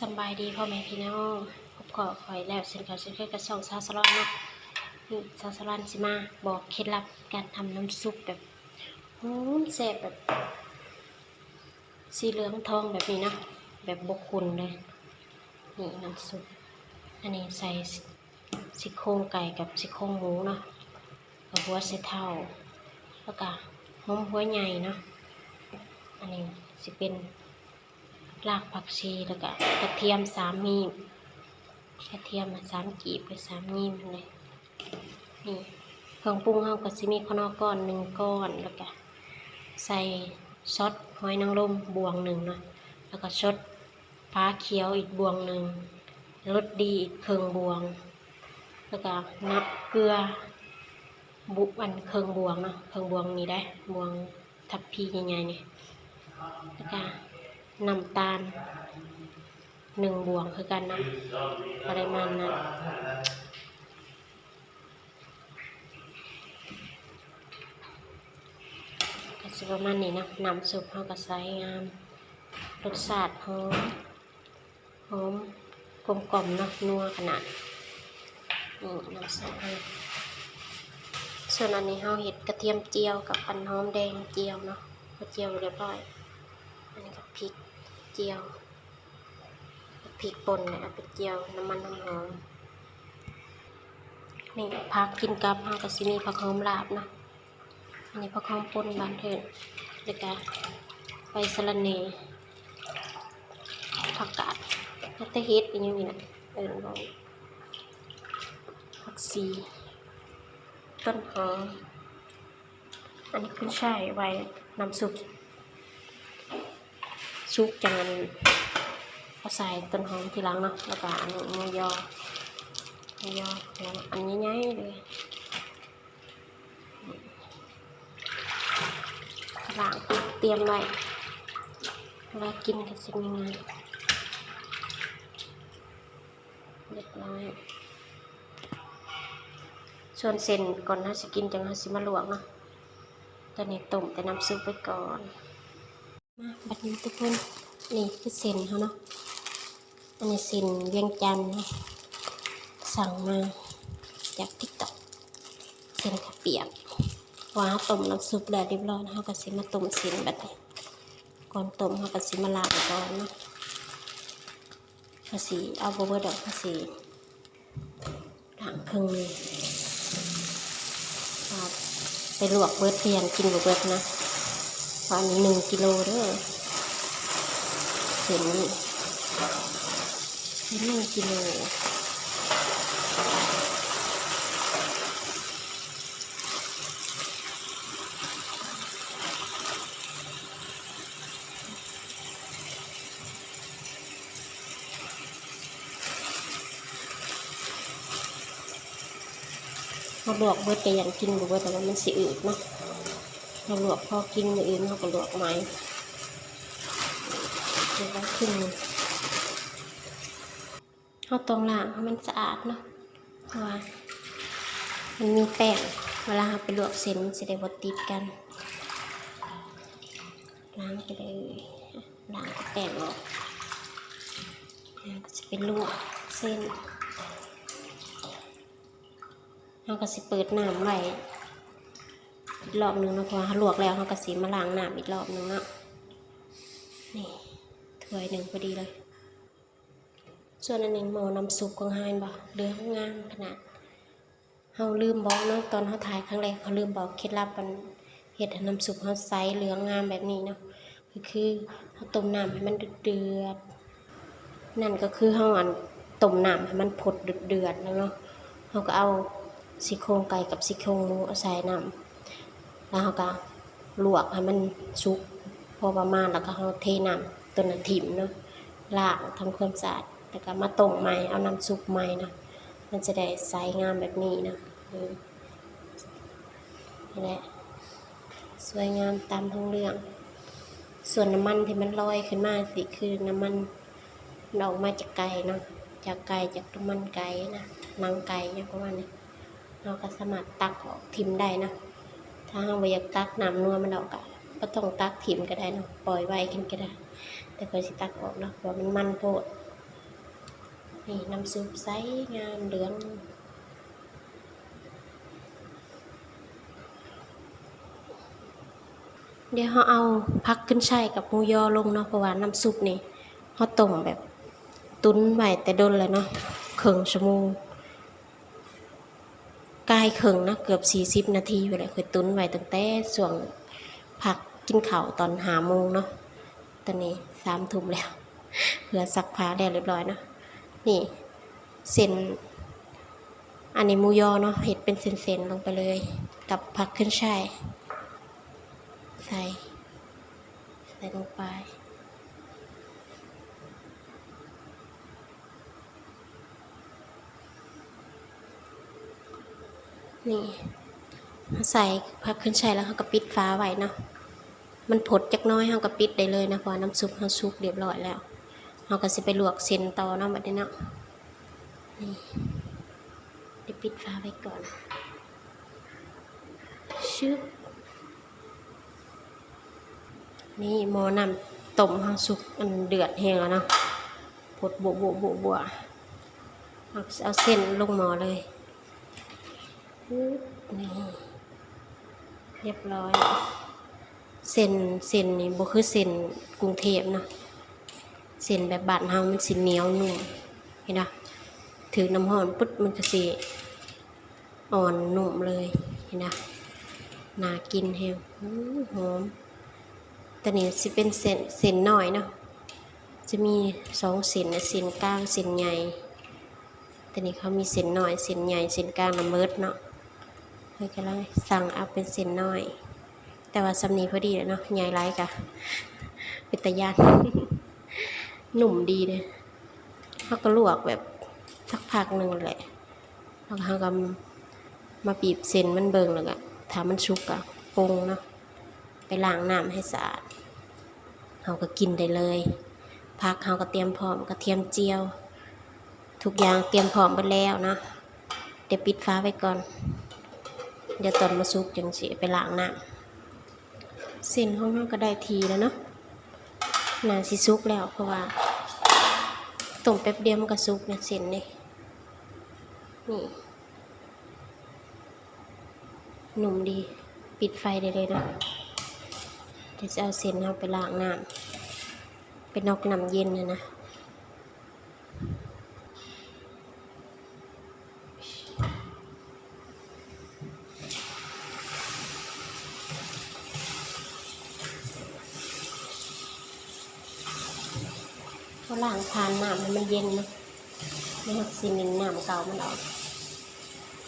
ສຳບາຍດີພໍ່ແມ່ພີ່ນ້ອງ, ພົບພໍ້ຂ້ອຍແລ້ວເຊັ່ນເກົ່າເຊັ່ນເຄີຍກັບຊ່ອງສາວສະຫຼອນເນາະ. ນີ້ສາວສະຫຼອນຊິມາບອກເຄັດລັບການທຳນ້ຳຊຸບແບບຫອມແຊບ ແບບສີເຫຼືອງທອງແບບນີ້ເນາະ, ແບບບໍ່ຂຸ່ນເລີຍ. ນີ້ນ້ຳຊຸບ, ອັນນີ້ໃສ່ ຊີ້ໂຄງໄກ່ກັບຊີ້ໂຄງໝູເນາະ, ກະຫົວໄຊເທົ້າ ແລ້ວກະຫອມຫົວໃຫຍ່ເນາະ. ອັນນີ້ຊິເປັນຮາກຜັກຊີ ແລ້ວກະກະທຽມສາມມີ້, ກະທຽມສາມກີບ ຫຼື ສາມມີ້ຫັ້ນແຫຼະ. ນີ້ເຄື່ອງປຸງເຮົາກະຊິມີຂະໜໍ້ກ້ອນໜຶ່ງກ້ອນ, ແລ້ວກະໃສ່ຊັອດຫອຍນາງລົມບ່ວງໜຶ່ງເນາະ, ແລ້ວກະຊັອດ ຝາຂຽວອີກບ່ວງໜຶ່ງ, ລົດດີອີກເຄິ່ງບ່ວງ, ແລ້ວກະນ້ຳເກືອບຸ ອັນເຄິ່ງບ່ວງເນາະ, ເຄິ່ງບ່ວງນີ້ໄດ໋, ບ່ວງທັບພີໃຫຍ່ໆນີ້, ແລ້ວກະນ້ຳຕານໜຶ່ງບ່ວງຄືກັນເນາະ, ປະລິມານນັ້ນ. ກະຊິປະມານນີ້ເນາະ, ນ້ຳຊຸບເຮົາກະໃສ່ງາມ, ລົດຊາດຫອມ ຫອມ ກົມກ່ອມເນາະ, ນົວຂະໜາດ. ນີ້ນ້ຳຊຸບເຮົາ, ສ່ວນອັນນີ້ເຮົາເຮັດກະທຽມຈຽວກັບອັນຫອມແດງຈຽວເນາະ, ເຮົາຈຽວໄວ້ຮຽບຮ້ອຍ. ອັນນີ້ກະພິກຈຽວ ພິກປົ່ນ ແລ້ວເອົາໄປຈຽວນ້ຳມັນຫອມໆ. ນີ້ຜັກກິນກັບເຮົາກະຊິມີຜັກຫອມລາບເນາະ, ອັນນີ້ຜັກຫອມປົ່ນບ້ານເພິ່ນ, ແລ້ວກະໃບສະລະແໜ່, ຜັກກາດ ແລ້ວແຕ່ເຮັດອີ່ຫຍັງນີ້ນະ, ເອີ້ນບໍ່ ຜັກຊີ, ຕົ້ນຫອມ. ອັນນີ້ຂຶ້ນຊ່າຍໄວ້ນ້ຳຊຸບສຸກ ຈັ່ງອັນ ເອົາໃສ່ຕົ້ນຫອມທີຫຼັງເນາະ, ແລ້ວກະອັນນີ້ໝູຢໍ, ໝູຢໍ ອັນໃຫຍ່ໆເລີຍ, ລ້າງຕຽມໄວ້, ເວລາກິນກະຊິງ່າຍໆ. ຮຽບຮ້ອຍ. ສ່ວນເສັ້ນ ກ່ອນເຮົາຊິກິນຈັ່ງເຮົາຊິມາລວກເນາະ, ຕອນນີ້ຕົ້ມແຕ່ນ້ຳຊຸບໄວ້ກ່ອນ. ມາບັດນີ້ທຸກຄົນ, ນີ້ຄືເສັ້ນເຮົາເນາະ, ອັນນີ້ເສັ້ນວຽງຈັນເນາະ, ສັ່ງມາຈາກ TikTok, ເສັ້ນເຂົ້າປຽກ. ເພາະວ່າເຮົາຕົ້ມນ້ຳຊຸບແລ້ວຮຽບຮ້ອຍ, ເຮົາກະຊິມາຕົ້ມເສັ້ນບັດນີ້. ກ່ອນຕົ້ມເຮົາກະຊິມາລ້າງກ່ອນເນາະ. ເຮົາຊິເອົາບໍ່ເບິດດອກ, ເຮົາຊິລ້າງເຄິ່ງໜຶ່ງ, ເອົາໄປລວກເບິດ ເພື່ອກິນບໍ່ເບິດນະ. ເພາະອັນນີ້ໜຶ່ງກິໂລເດີ, ເສັ້ນນີ້ໜຶ່ງກິໂລ. ເຮົາລວກເບິດກະຢ້ານກິນບໍ່ເບິດ, ແຕ່ວ່າມັນຊິອືດເນາະ. ເຮົາລວກພໍກິນ, ມື້ອື່ນເຮົາກະລວກໃໝ່. ເຮັດໄວ້ຄຶ່ງໜຶ່ງ. ເຮົາຕ້ອງລ້າງໃຫ້ມັນສະອາດເນາະ, ເພາະວ່າມັນມີແປ້ງ, ເວລາເຮົາໄປລວກເສັ້ນມັນຊິໄດ້ບໍ່ຕິດກັນ. ລ້າງໄປເລີຍ, ລ້າງແຕ່ແປ້ງອອກ. ເຮົາກະຊິໄປລວກເສັ້ນ, ເຮົາກະຊິເປີດນ້ຳໄວ້ອີກລອບໜຶ່ງເນາະ, ເພາະວ່າເຮົາລວກແລ້ວ ເຮົາກະຊິມາລ້າງນ້ຳອີກລອບໜຶ່ງເນາະ. ນີ້ ຖ້ວຍໜຶ່ງພໍດີເລີຍ. ສ່ວນອັນນີ້ໝໍ້ນ້ຳຊຸບຂອງເຮົາ ເຫັນບໍ່ ເຫຼືອງງາມຂະໜາດ. ເຮົາລືມບອກເນາະ, ຕອນເຮົາຖ່າຍຄັ້ງແລກ ເຮົາລືມບອກເຄັດລັບອັນເຮັດໃຫ້ນ້ຳຊຸບເຮົາໃສເຫຼືອງງາມແບບນີ້ເນາະ, ກໍຄືເຮົາຕົ້ມນ້ຳໃຫ້ມັນເດືອດໆ. ນັ້ນກໍຄືເຮົາ ອັນ ຕົ້ມນ້ຳໃຫ້ມັນຟົດເດືອດໆແລ້ວເນາະ, ເຮົາກໍເອົາຊີ້ໂຄງໄກ່ກັບຊີ້ໂຄງໝູເອົາໃສ່ນ້ຳ ແລ້ວເຮົາກໍລວກໃຫ້ມັນສຸກພໍປະມານ ແລ້ວກໍເຮົາເທນ້ຳໂຕນັ້ນຖິ້ມເນາະ, ລ້າງທຳຄວາມສະອາດ ແລ້ວກໍມາຕົ້ມໃໝ່ ເອົານ້ຳຊຸບໃໝ່ເນາະ, ມັນຈະໄດ້ໃສງາມແບບນີ້ເນາະ. ນີ້ແຫຼະ ສວຍງາມຕາມທ້ອງເລື່ອງ. ສ່ວນນ້ຳມັນທີ່ມັນລອຍຂຶ້ນມາ ຊິຄືນ້ຳມັນ ມັນອອກມາຈາກໄກ່ເນາະ, ຈາກໄກ່ ຈາກນ້ຳມັນໄກ່ນະ, ໜັງໄກ່ຫຍັງປະມານນີ້. ເຮົາກໍສາມາດຕັກອອກຖິ້ມໄດ້ເນາະ. ຖ້າເຮົາບໍ່ຢາກຕັກນ້ຳນົວມັນອອກ ກໍບໍ່ຕ້ອງຕັກຖິ້ມກໍໄດ້ເນາະ, ປ່ອຍໄວ້ກິນກໍໄດ້. ແຕ່ຂ້ອຍຊິຕັກອອກເນາະ ເພາະວ່າມັນມັນໂພດ. ນີ້ ນ້ຳຊຸບໃສງາມເຫຼືອງ. ດຽວເຮົາເອົາຜັກຂຶ້ນໄຊກັບໝູຢໍລົງເນາະ, ເພາະວ່ານ້ຳຊຸບນີ້ເຮົາຕົ້ມແບບ ຕຸນໄວ້ແຕ່ດົນແລ້ວເນາະ, ເຄິ່ງຊົ່ວໂມງ ກາຍເຄິ່ງນະ, ເກືອບສີ່ສິບນາທີພຸ້ນແຫຼະ. ຂ້ອຍຕຸນໄວ້ຕັ້ງແຕ່ຊ່ວງພັກກິນເຂົ້າຕອນຫ້າໂມງເນາະ, ຕອນນີ້ສາມທຸ່ມແລ້ວ. ເພື່ອຊັກຜ້າແລ້ວຮຽບຮ້ອຍເນາະ. ນີ້ເສັ້ນ ອັນນີ້ໝູຢໍເນາະ, ເຮັດເປັນເສັ້ນໆລົງໄປເລີຍ ກັບຜັກຂຶ້ນໄຊ ໃສ່ ໃສ່ລົງໄປ. ນີ້ ເຮົາໃສ່ຜັກຂຶ້ນໄຊແລ້ວ ເຮົາກໍປິດຝາໄວ້ເນາະ. ມັນຟົດຈັກໜ້ອຍ ເຮົາກໍປິດໄດ້ເລີຍນະ, ເພາະວ່ານ້ຳຊຸບເຮົາສຸກຮຽບຮ້ອຍແລ້ວ. ເຮົາກໍຊິໄປລວກເສັ້ນຕໍ່ເນາະ ບັດນີ້ເນາະ. ນີ້ ໄດ້ປິດຝາໄວ້ກ່ອນ. ຊຶບ. ນີ້ໝໍ້ນ້ຳຕົ້ມເຮົາສຸກ ອັນເດືອດແຮງແລ້ວເນາະ, ຟົດບົວໆໆ ເຮົາເອົາເສັ້ນລົງໝໍ້ເລີຍ. ນີ້ ຮຽບຮ້ອຍ. ເສັ້ນ ເສັ້ນນີ້ບໍ່ຄືເສັ້ນກຸງເທບເນາະ, ເສັ້ນແບບບ້ານເຮົາມັນຊິໜຽວນຸ້ມ ເຫັນບໍ່? ຖືກນ້ຳຮ້ອນປຶດ ມັນກໍຊິ ອ່ອນນຸ້ມເລີຍ ເຫັນນະ, ໜ້າກິນແຮງ. ຫອມ. ຕົວນີ້ຊິເປັນເສັ້ນ ເສັ້ນນ້ອຍເນາະ, ຈະມີສອງເສັ້ນນະ, ເສັ້ນກາງ ເສັ້ນໃຫຍ່. ຕົວນີ້ເຂົາມີເສັ້ນນ້ອຍ ເສັ້ນໃຫຍ່ ເສັ້ນກາງນະໝົດເນາະ. ຂ້ອຍກຳລັງສັ່ງເອົາເປັນເສັ້ນນ້ອຍ, ແຕ່ວ່າສ່ຳນີ້ພໍດີແລ້ວເນາະ, ໃຫຍ່ຫຼາຍກະເປັນຕາຢ້ານ. ນຸ້ມດີເດ້. ເຮົາກໍລວກແບບສັກພັກໜຶ່ງແຫຼະ. ແລ້ວເຮົາກໍມາບີບເສັ້ນມັນເບິ່ງ, ແລ້ວກໍຖ້າມັນສຸກກໍປົງເນາະ, ໄປລ້າງນ້ຳໃຫ້ສະອາດ. ເຮົາກໍກິນໄດ້ເລີຍ. ຜັກເຮົາກໍຕຽມພ້ອມ, ກະທຽມຈຽວ, ທຸກຢ່າງຕຽມພ້ອມເບິດແລ້ວເນາະ. ດຽວປິດຝາໄວ້ກ່ອນ, ດຽວຕອນມັນສຸກຈຶ່ງຊິໄປລ້າງນ້ຳ. ເສັ້ນຂອງເຮົາກໍໄດ້ທີ່ແລ້ວເນາະ, ໜ້າຊິສຸກແລ້ວ ເພາະວ່າຕົ້ມແປັບດຽວມັນກໍສຸກນະ ເສັ້ນນີ້. ນີ້ ນຸ້ມດີ, ປິດໄຟໄດ້ເລີຍເນາະ. ດຽວຈະເອົາເສັ້ນເຮົາໄປລ້າງນ້ຳ, ໄປນອກນ້ຳເຢັນຫັ້ນນະ. ເຮົາລ້າງຜ່ານນ້ຳໃຫ້ມັນເຢັນເນາະ, ແລ້ວເຮົາຊິໜິງນ້ຳເກົ່າມັນອອກ,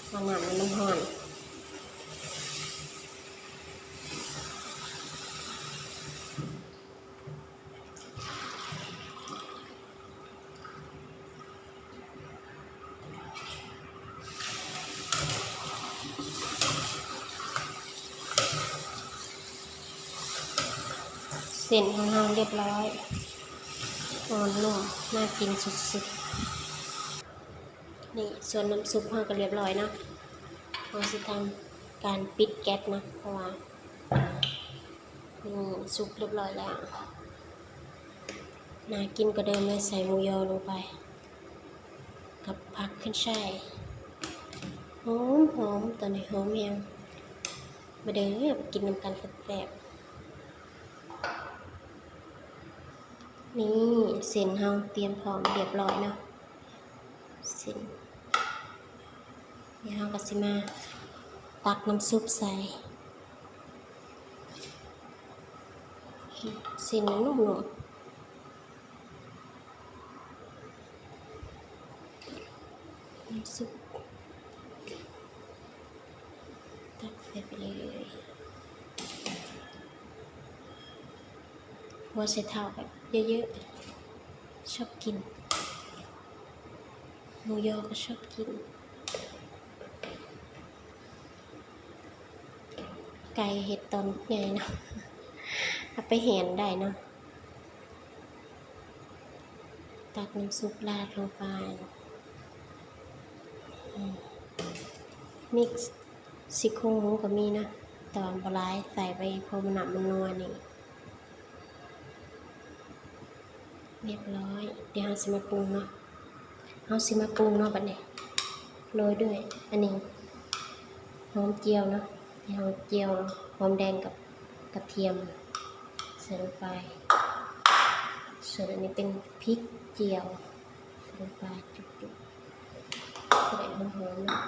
ເອົານ້ຳໃຫ້ມັນຮ້ອນ. ເສັ້ນຂອງເຮົາຮຽບຮ້ອຍ, ອ່ອນນຸ້ມ, ໜ້າກິນສຸດໆ. ນີ້ ສ່ວນນ້ຳຊຸບເຮົາກໍຮຽບຮ້ອຍເນາະ, ເຮົາຊິທຳການປິດແກັສເນາະ ເພາະວ່າ ນີ້ ສຸກຮຽບຮ້ອຍແລ້ວ. ໜ້າກິນກວ່າເດີມເລີຍ, ໃສ່ໝູຢໍລົງໄປ ກັບຜັກຂຶ້ນໄຊ. ຫອມໆ ຕອນນີ້ຫອມແຮງ. ມາເດີ ມາກິນນຳກັນແຊບໆ. ນີ້ ເສັ້ນເຮົາຕຽມພ້ອມຮຽບຮ້ອຍເນາະ. ເສັ້ນ ດຽວເຮົາກໍຊິມາຕັກນ້ຳຊຸບໃສ່. ເສັ້ນມັນນຸ້ມໆ. ນ້ຳຊຸບ ຕັກໃສ່ໄປເລີຍ. ຫົວໄຊເທົ້າແບບເຍີະໆ ຊອບກິນ. ໝູຢໍກໍຊອບກິນ. ໄກ່ເຮັດຕອນໃຫຍ່ເນາະ, ເອົາໄປແຫ້ງໄດ້ເນາະ. ຕັກນ້ຳຊຸບລາດລົງໄປ. ອືມ ມີຊີ້ໂຄງໝູກໍມີນະ, ແຕ່ວ່າບໍ່ຫຼາຍ, ໃສ່ໄປພໍມັນນ້ຳມັນນົວນີ້. ຮຽບຮ້ອຍ. ດຽວເຮົາຊິມາປຸງເນາະ. ເຮົາຊິມາປຸງເນາະ ບັດນີ້ໂລຍດ້ວຍອັນນີ້ ຫອມຈຽວເນາະ ທີ່ເຮົາຈຽວ ຫອມແດງກັບກະທຽມໃສ່ລົງໄປ ສ່ວນອັນນີ້ເປັນພິກຈຽວ ໃສ່ລົງໄປຈຸກໆ ຈະໄດ້ຫອມໆເນາະ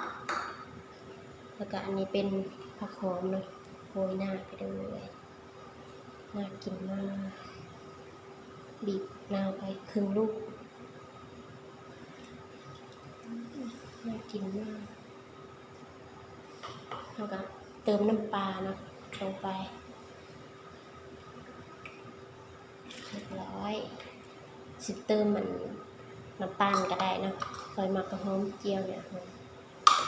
ແລ້ວກະອັນນີ້ເປັນຜັກຫອມເນາະ ໂຮຍໜ້າໄປເລີຍ. ໜ້າກິນມາກ ບີບໜ້າໄປເຄິ່ງລູກ ໜ້າກິນມາກ ເຮົາກະເຕີມນ້ຳປາເນາະ ລົງໄປ ຮຽບຮ້ອຍ ຊິເຕີມອັນ ນ້ຳຕານກະໄດ້ເນາະ ຂ້ອຍມັກກະຫອມຈຽວນີ້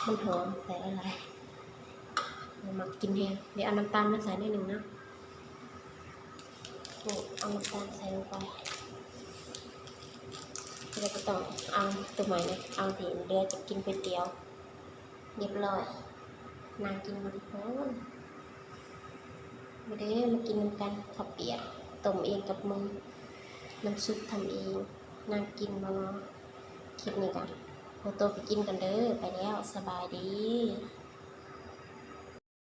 ມັນຫອມ ໃສ່ຫຼາຍໆ ມັກກິນແຮງ ດຽວເອົານ້ຳຕານມາໃສ່ໜ້ອຍໜຶ່ງເນາະ ນີ້ ເອົານ້ຳຕານໃສ່ລົງໄປ ແລ້ວກະຕ້ອງເອົາໂຕໃໝ່ນະ ເອົາທີ່ເຫຼືອຈະກິນກ໋ວຍຕຽວ ຮຽບຮ້ອຍ ໜ້າກິນມາທຸກຄົນ ມາເດີ ມາກິນນຳກັນ ເຂົ້າປຽກ ຕົ້ມເອງກັບມື ນ້ຳຊຸບທຳເອງ ໜ້າກິນບໍ່ເນາະ ຄລິບນີ້ກະຂໍໂຕໄປກິນກ່ອນເດີ ໄປແລ້ວ ສະບາຍດີ.